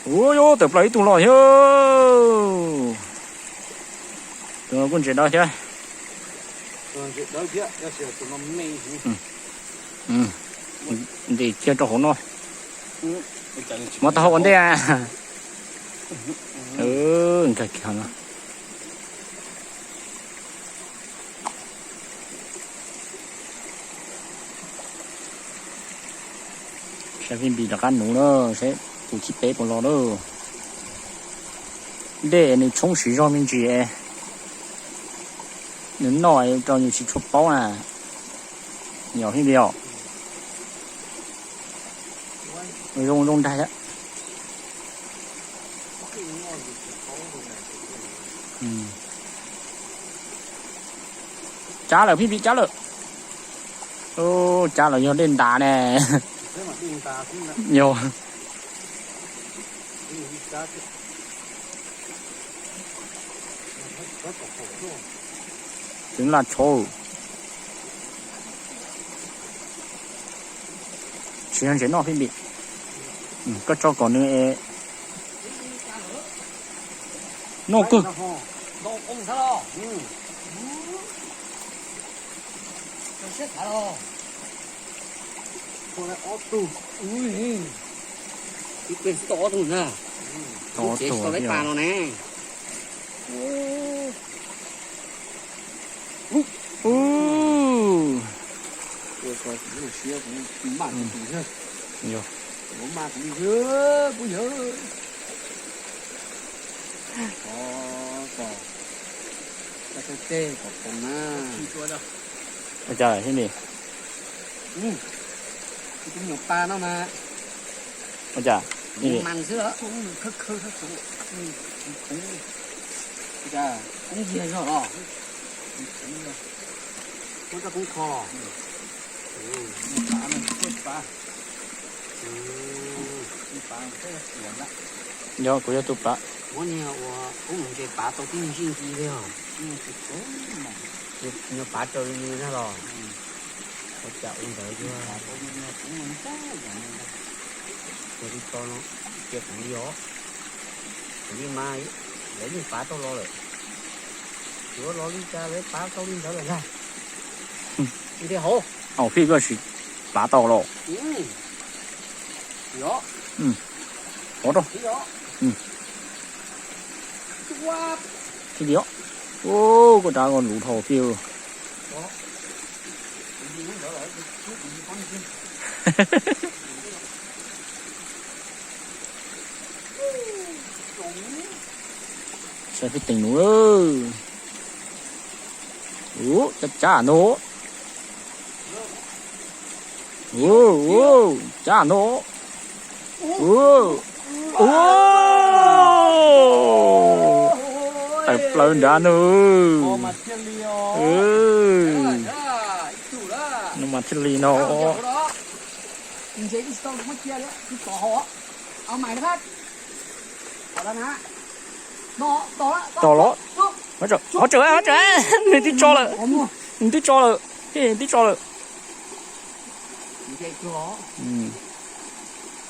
Ua, tawm plaws ib tug los thiab. Tus no kuj ntses dawb thiab. Ntim kiag rau hauv no. Muab taub hau ua ntej. Nkag kiag no. Saib Fij Npis rov qab nuv na, saib tus thib peb puas los lawm. Dej nws tshoob siv zog me ntsis, nws noj rau nws tsis tshua paub na. Yog Fij Npis os. Zoo zoo nraag thiab. Cab lawm Fij Npis, cab lawm. Cab los yog dej ntas ne. Yog. Tseev laj tshauv. Tsis yog ntses noj Fij Npis. Koj tso kom nws noj kawg. Ib tug tau ob tug na. Tau ob tug tau lawv pas no ne. Ua cas Fij Npis? Kuv nyuam pas no mas. Ua cas? Mas xwb, khawb khawb khawb. Ua cas koob yig zog los? Muab rau koob kho. Yog, kuv yog tus pav. Muab niag ua koob mus ntses pav tau tib neeg zij nti li os. Nws pav raws li nws na los. Ua cas ua ntawd yog. Ua li tso no, cia kuv li os. Kuv li mas lawv yeej pav tau los lawm. Yuav los li cas lawv pav tau li ntawd lawm ntag. Nti hauv. Au, Fij koj sim pav tau los. Ov rau. Fij Npis os. Koj rov koj luv dhau Fij. Saib Fij teem nuv. Ub, cab cab no. Ub, cab no. Ub, ub. Tawm plaws nrad no. No mas thiaj li no. Tos los. Ov tseem, ov tseem, nws twb tso lawm. Nws twb tso lawm. Nws twb tso lawm.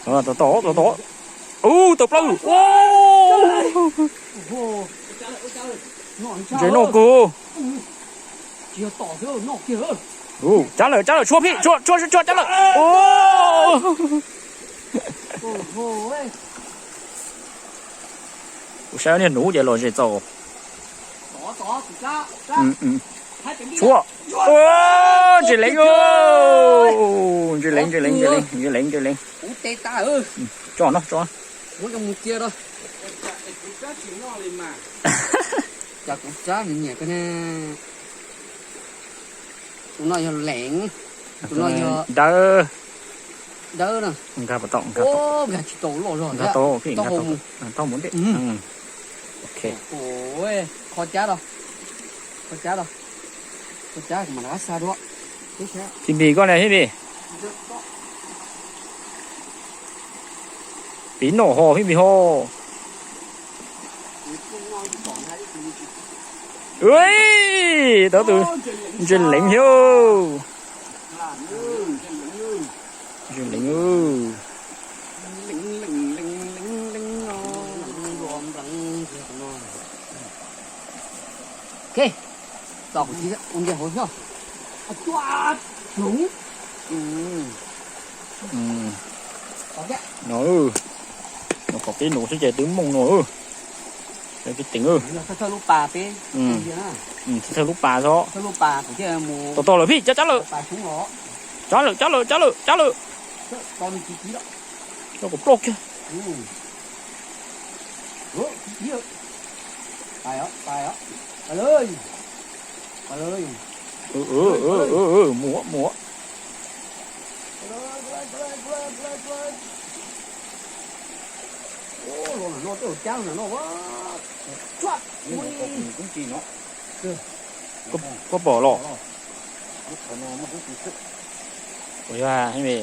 Tos, tos, tos. Ub, tawm plaws. Ntses noj kawg. Cab lawm, cab lawm, tshuab Fij, tshuab, tshuab, tshuab, cab lawm. Kuv saib niag nuv ces los zes txaus. Tshuab. Ntses leev, ntses leev, ntses leev, ntses leev, ntses leev. Tso no, tso. Cas kuv tsab nws nyiam koj ne. Tus no yog leev, tus no yog dawb. Dawb na. Nkag tsis tau, nkag tsis tau loj zog, nkag tau, taub hau mus ntej. Ok. Kho cab los, kho cab los, kho cab kuv mam rov qab xa dua. Fij Npis koj ne Fij Npis. Piv noj ho Fij Npis ho. Tau tus ntses leev thiab. Ntses leev. Ke, tso kuv txiv ua nce hauv xwb. Cua, cua. No, no kom peb nuv xwb ces twb mooj no. Peb teem, thawj lub pas peb, thawj lub pas xwb. Tau tau lawm phij, cab cab lawm. Cab lawm, cab lawm, cab lawm, cab lawm. Coj kom ploj kiag. Mus, mus. Koj pom los? Ua yog me,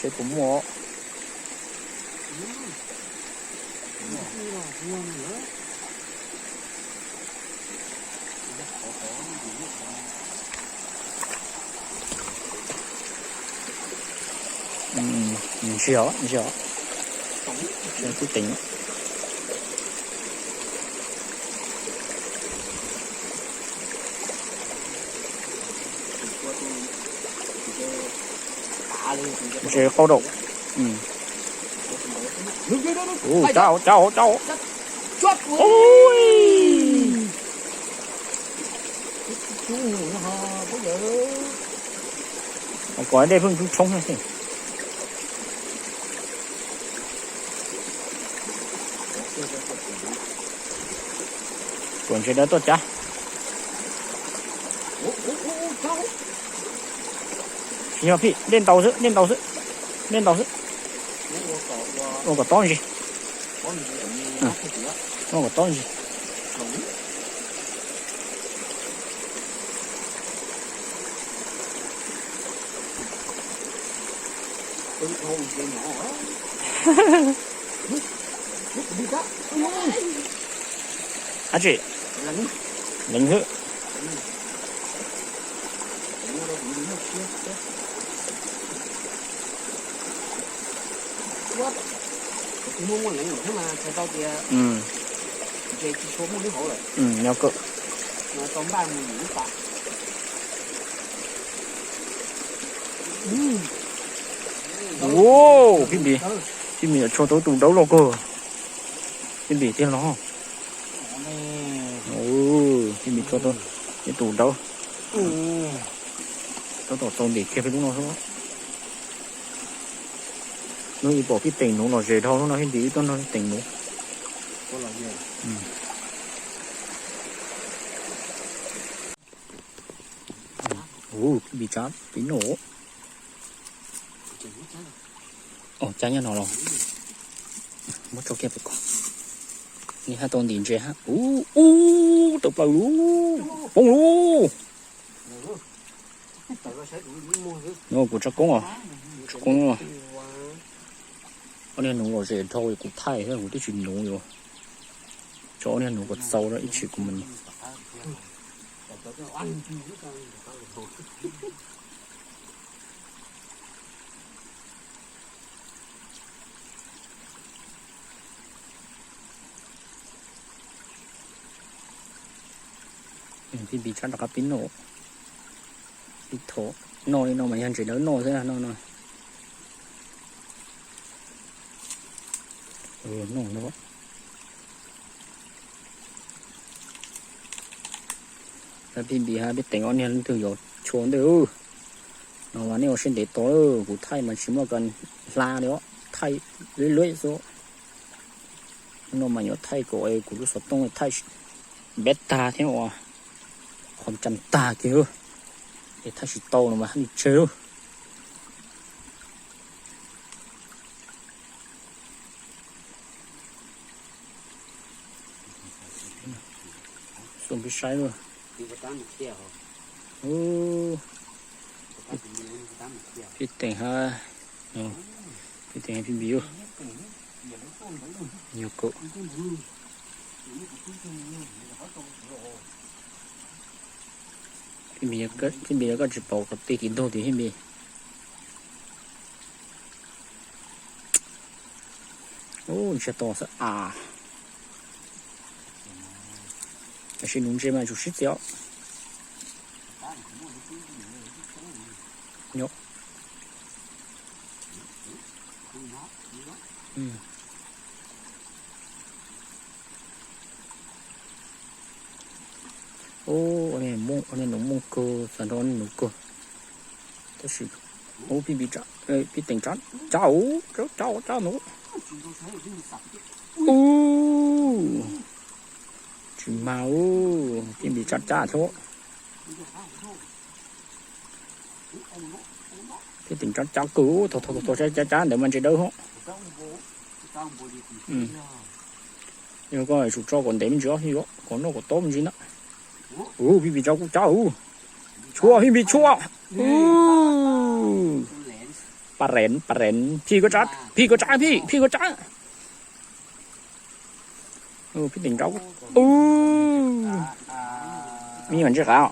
seb puas muaj. Ntsia, ntsia, twb teem. Ntsia qaub rau. Cab, cab, cab. Kom dej pheej tshoob tshoob. Tuam ntses dawb tuaj cab. Tsis yog phij, dej ntaus xwb, dej ntaus xwb, dej ntaus xwb. Ua kom tob ntsis. Ua kom tob ntsis. Ab tsi, leev xwb. Nyob kawg. Phij Npis, Phij Npis yuav tshua tau tus dawb loj kawg. Phij Npis tiag los? Phij Npis tshua tau ib tus dawb. Tab tom tau ntim kiag peb lub no xwb. Hnub ib pom pib teem nuv los ze dhau lub no, Phij Npis wb tuaj nrog teem nuv. Ub, Phij Npis tsab pib noj. Cab nyob no los muab tso kiag pem ko. Li hab tau ntim ntses hab. Ub, ub, tawm plaws lub, poob lub. No kuv tso koob os, tso koob. Ob niag nuv los ze dhau kuv thaij, kuv twb tsis nuv yuav tso ob niag nuv kom txaus ib tshim kuv mus. Phij Npis tsab rov qab pib noj. Ib thaum noj li no mas yog ntses dawb noj xwb no no. Noj no. Phij Npis hab peb teem ob niag leej twg yuav tshua ntej. No mas nej ua siab ntev tos, kuv thaij mas tsis muaj kas hla li os, thaij luj luj xwb. No mas yuav thaij kom kuv lub xov tooj thaij npeb tag thiab ua qhov cas tag kiag, es thaij tsis tau no mas hab li tseg. Xub pib saib lawm. Pib teem hab, pib teem hab Phij Npis. Nyuag kaum. Phij Npis, koj tsis pom qhov twg tim ntug tim Phij Npis. Ntsiag to xwb as. Tam sim nuv ntses mas tsum sib txias os. Ub, ua niag nuv mooj kawg, xav nrog ua niag nuv kawg. Tab sis, ub, phij npis, phij teem tsab, tsab ub, tsab ub, tsab nuv. Ub, tsis mag ub, phij npis tsab tsab thiab. Phij teem tsab tsab kawg, thaum thaum thaum tsab tsab ntawd mas ntses dawb hos. Yog koj tsum tso kom ntev me ntsis os, kom noj kom tob me ntsis na. Ub, phij npis tsab kuj tsab ub. Tshuab, phij npis tshuab. Ub. Pas reev, pas reev, phij koj tsab, phij koj tsab, phij, phij koj tsab. Phij teem tsab, ub. Me nyuam ntse qav.